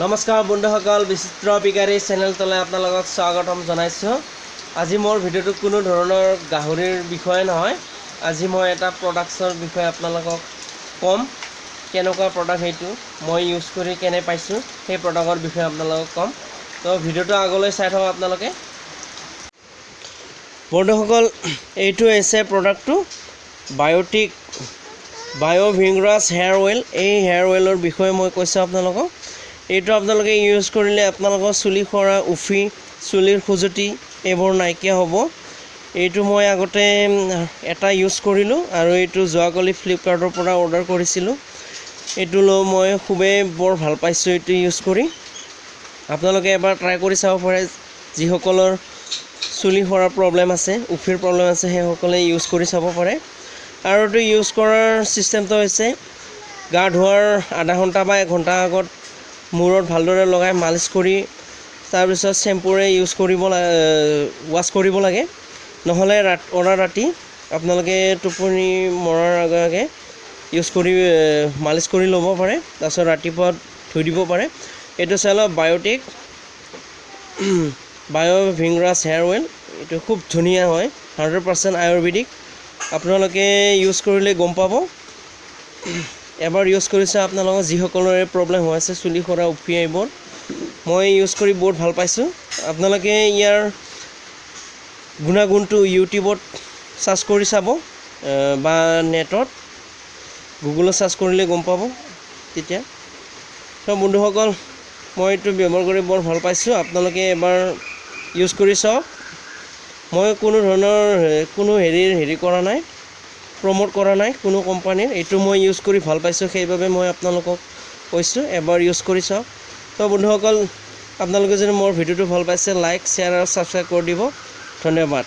নমস্কাৰ বন্ধুসকল, বিচিত্ৰ বিকাৰী চেনেলটোলৈ আপোনালোকক স্বাগতম জনাইছোঁ। আজি মোৰ ভিডিঅ'টো কোনো ধৰণৰ গাহৰিৰ বিষয়ে নহয়। আজি মই এটা প্ৰডাক্টছৰ বিষয়ে আপোনালোকক ক'ম। কেনেকুৱা প্ৰডাক্ট সেইটো, মই ইউজ কৰি কেনে পাইছোঁ, সেই প্ৰডাক্টৰ বিষয়ে আপোনালোকক ক'ম। তো ভিডিঅ'টো আগলৈ চাই থাকক আপোনালোকে। বন্ধুসকল, এইটো হৈছে প্ৰডাক্টটো, বায়'টিক বায়' ভৃংগৰাজ হেয়াৰ অইল। এই হেয়াৰ অইলৰ বিষয়ে মই কৈছোঁ আপোনালোকক। এইটো আপোনালোকে ইউজ কৰিলে আপোনালোকৰ চুলি সৰা, উফি, চুলিৰ খজুৱতি এইবোৰ নাইকিয়া হ'ব। এইটো মই আগতে এটা ইউজ কৰিলোঁ আৰু এইটো যোৱাকালি ফ্লিপকাৰ্টৰ পৰা অৰ্ডাৰ কৰিছিলোঁ। এইটো লৈ মই খুবেই বৰ ভাল পাইছোঁ এইটো ইউজ কৰি। আপোনালোকে এবাৰ ট্ৰাই কৰি চাব পাৰে। যিসকলৰ চুলি সৰাৰ প্ৰব্লেম আছে, উফিৰ প্ৰব্লেম আছে, সেইসকলে ইউজ কৰি চাব পাৰে। আৰু এইটো ইউজ কৰাৰ ছিষ্টেমটো হৈছে গা ধোৱাৰ আধা ঘণ্টা বা এঘণ্টা আগত মূৰত ভালদৰে লগাই মালিচ কৰি তাৰপিছত শ্বেম্পুৰে ইউজ কৰিব, ৱাছ কৰিব লাগে। নহ'লে ৰাতি আপোনালোকে টোপনি মৰাৰ আগে আগে ইউজ কৰি মালিচ কৰি ল'ব পাৰে, তাৰপিছত ৰাতিপুৱা ধুই দিব পাৰে। এইটো চাই লওক, বায়'টিক বায়' ভৃংগৰাজ হেয়াৰ অইল। এইটো খুব ধুনীয়া হয়, 100% আয়ুৰ্বেদিক। আপোনালোকে ইউজ কৰিলে গম পাব। এবাৰ ইউজ কৰিছে আপোনালোকৰ যিসকলৰে প্ৰব্লেম হৈ আছে, চুলি সৰা, উফি এইবোৰ। মই ইউজ কৰি বহুত ভাল পাইছোঁ। আপোনালোকে ইয়াৰ গুণাগুণটো ইউটিউবত চাৰ্চ কৰি চাব বা নেটত গুগলত চাৰ্চ কৰিলে গম পাব তেতিয়া। তো বন্ধুসকল, মই এইটো ব্যৱহাৰ কৰি বৰ ভাল পাইছোঁ। আপোনালোকে এবাৰ ইউজ কৰি চাওক। মই কোনো ধৰণৰ কোনো হেৰিৰ হেৰি কৰা নাই, প্ৰম'ট কৰা নাই কোনো কোম্পানীৰ। এইটো মই ইউজ কৰি ভাল পাইছোঁ, সেইবাবে মই আপোনালোকক কৈছোঁ, এবাৰ ইউজ কৰি চাওক। তো বন্ধুসকল, আপোনালোকে যদি মোৰ ভিডিঅ'টো ভাল পাইছে, লাইক, শ্বেয়াৰ আৰু ছাবস্ক্ৰাইব কৰি দিব। ধন্যবাদ।